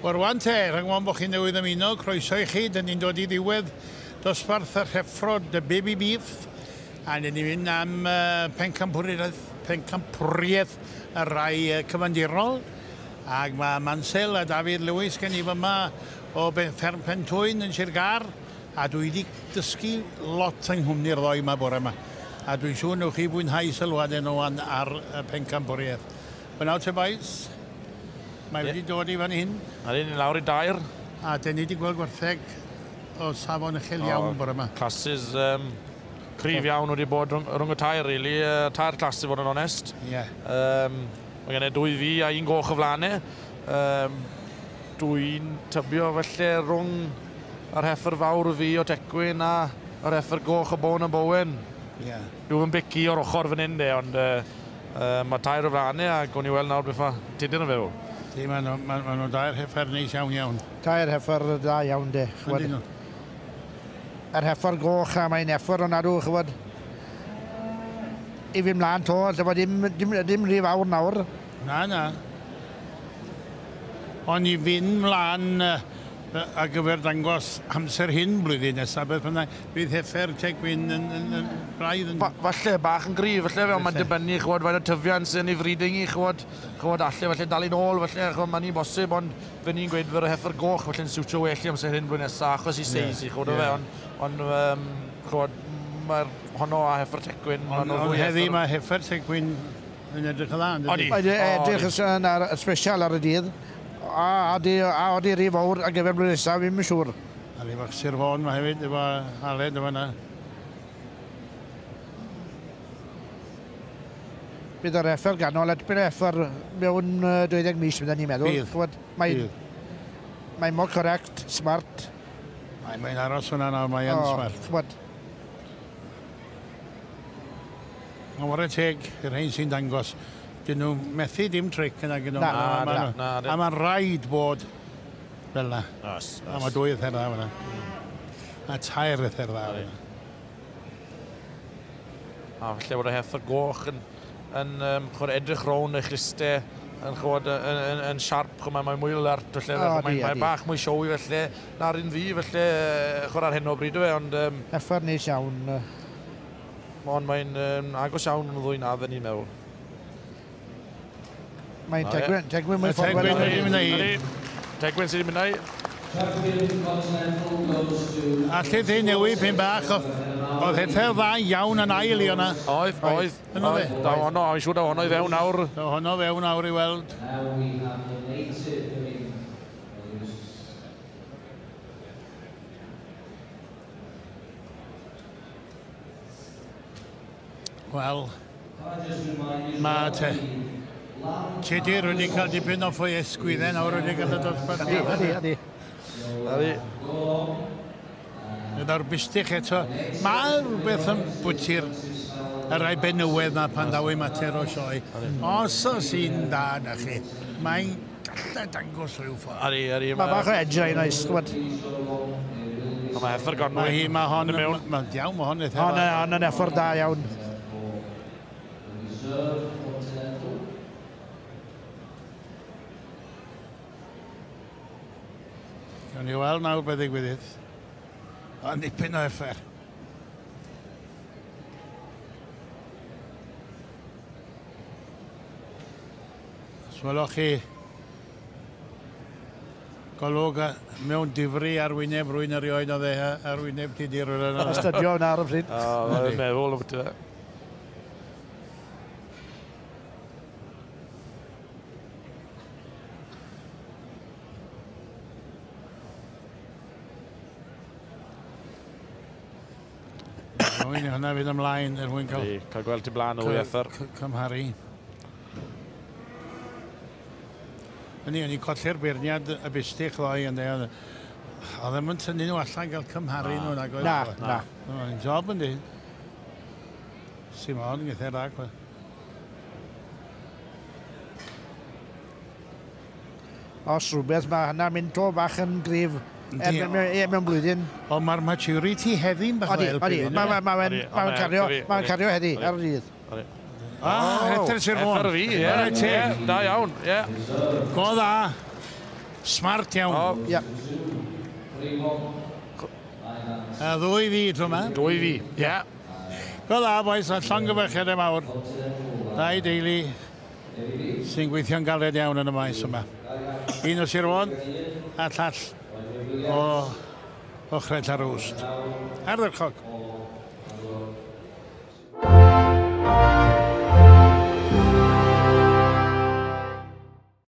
Wel rwan te, rhag ofn bod chi newydd ymuno, croeso i chi, dyn ni'n dod i ddiwedd dosbarth y rheffrod y Baby Beef, a dyn ni'n mynd am uh, pencampwriaeth, pencampwriaeth y rai uh, cyfandirol, ac mae Mansel a Dafydd Lewis gen i fyma o Fferm Pentwyn yn Sir Gâr, a dwi wedi dysgu lot yng nghwmni'r ddoi yma bore yma. A dwi'n siŵr newch chi fwynhau sylwadau nhw ar y pencampwriaeth. But now te boys, mae wedi dod i fan hyn. A ni'n lawr i dair. A dyn ni wedi gweld gwartheg o safon uchel iawn bore yma. Classes um, cryf iawn wedi bod rhwng, rhwng y tair, really. Uh, tair clas i fod yn onest. Yeah. Um, mae gen i dwy fi a un goch o flaen. Um, Dwi'n tybio felly rhwng yr heffer fawr fi o Tecwyn a yr heffer goch o Bôn and Bowen. Yeah. Dwi'n yn bici o'r ochr fan hyn de, ond uh, uh, mae tair o flaen a gwn i weld nawr beth mae Tudur yn feddwl. Di, maen nhw, ma, ma nhw dair heffer neis iawn iawn. Tair heffer da iawn de. Ydyn nhw. Yr heffer goch a mae'n heffer o'n adw, chywod. I fi mlaen to, lle bod dim, dim, dim rhy fawr nawr. Na, na. Ond i fynd mlaen ar gyfer dangos amser hyn blwyddyn nesaf, beth bynnag, bydd heffer Tegwyn yn, yn, yn braidd yn... Falle bach yn gryf, falle, fel mae'n dibynnu, chwod, faint o tyfiant sy'n ei freeding i, chwod, chwod, alle, falle dal i'n ôl, falle, chwod, mae'n i'n bosib, ond fe ni'n gweud fy'r heffer goch, falle'n siwtio well i amser hyn blwyddyn nesaf, achos i seis i, chwod, yeah. Fe, ond, ond um, chwod, mae'r honno a heffer Tecwyn, ond, ond heddi mae heffer Tecwyn yn edrych yn dda, Odi. Mae'n edrych yn special ar y dydd. A odi, a odi rhy fawr ar gyfer blwyddyn nesaf, fi'n yn siŵr. A ni fach Sir Fôn ma hefyd, efo Aled efo yna. Bydd yr effer ganol, a bydd yr effer mewn 20 mis, byddwn ni'n meddwl. Bydd. Mae'n mae mor correct, smart. Mae'n mae aros hwnna nawr, mae'n smart. Chwbod. Mae'n ware teg i'r rhain sy'n dangos. Dyn nhw methu dim tric yna gyda Na, nhw. na, na, A mae'n rhaid bod fel yna. Os, A mae dwy ether dda fyna. A tair ether dda fyna. A falle bod y heffer goch yn, yn um, chwod, edrych rown eich listau, yn, chwod, yn, yn, yn siarp, chwod, mae, mae mwy alert, felly, O, mae, di, mae odi. bach mwy showy felly, na'r un ddi, felly, chwod, ar hyn o bryd, yw e, ond, um, Heffer neis iawn. ond mae'n um, agos iawn yn y ddwy na, ni'n meddwl. Mae'n Tegwyn, Tegwyn mwy Mae Tegwyn ffordd. wedi mynd â hi. Tegwyn sydd wedi mynd â hi. Allu ti newid pyn bach o... Oedd heffer dda iawn yn ail i o'na. Oedd, oedd. Yno fe? Daw honno, o'n siŵr daw honno i fewn nawr. Daw honno fewn nawr i weld. Wel, mae te. Tudur wedi cael dipyn o ffoi esgwyddau nawr wedi cael y dosbarth. Ydy, ydy, ydy. Ydy. Gyda'r bistych eto. Mae rhywbeth yn bwyty'r y rai benywedd na pan daw i mater o sioe. Os oes un da na chi, mae'n gallu dangos rhyw ffordd. Ydy, ydy. Mae bach o edge rhaid oes, chwbod. Mae heffer Gonwy. Mae hi, mae hon, yn mewn. Mae iawn, mae hon eitha. Hon, hon yn effer da iawn. Gawn ni weld nawr beth ddigwyddith. Ond dipyn o effer. Os welwch chi golwg mewn difri ar wyneb rwy'n erioed oedd e ar wyneb Tudur yna. Astudio yna ar y pryd. O, mae'n meddwl am beth. Rwy'n hwnna fydd ymlaen er mwyn cael... Cael gweld ti blaen o effer. Cymharu. O'n i'n colli'r beirniad y bistych ddoe yn dweud. Oedd ddim yn tynnu nhw allan gael cymharu nhw. Na, na. Mae'n job yn di. Simon, gyda'r rag. Os rhywbeth, mae hynna'n mynd to bach yn gryf. Mewn blwyddyn. Ond mae'r maturity heddi'n bach o helpu. Odi, mae'n cario heddi, ar y dydd. Ah, Heffer Sir Fôn. Heffer fi, ie. Da iawn, ie. Go dda. Smart iawn. O. Ie. A ddwy fi tro yma. Dwy fi. Ie. Yeah. Go dda, boys, a llongyfarchiadau mawr. Dau deulu sy'n gweithio'n galed iawn yn y maes yma. Un o Sir Fôn a llall o ochrau Llanrwst. Ardderchog.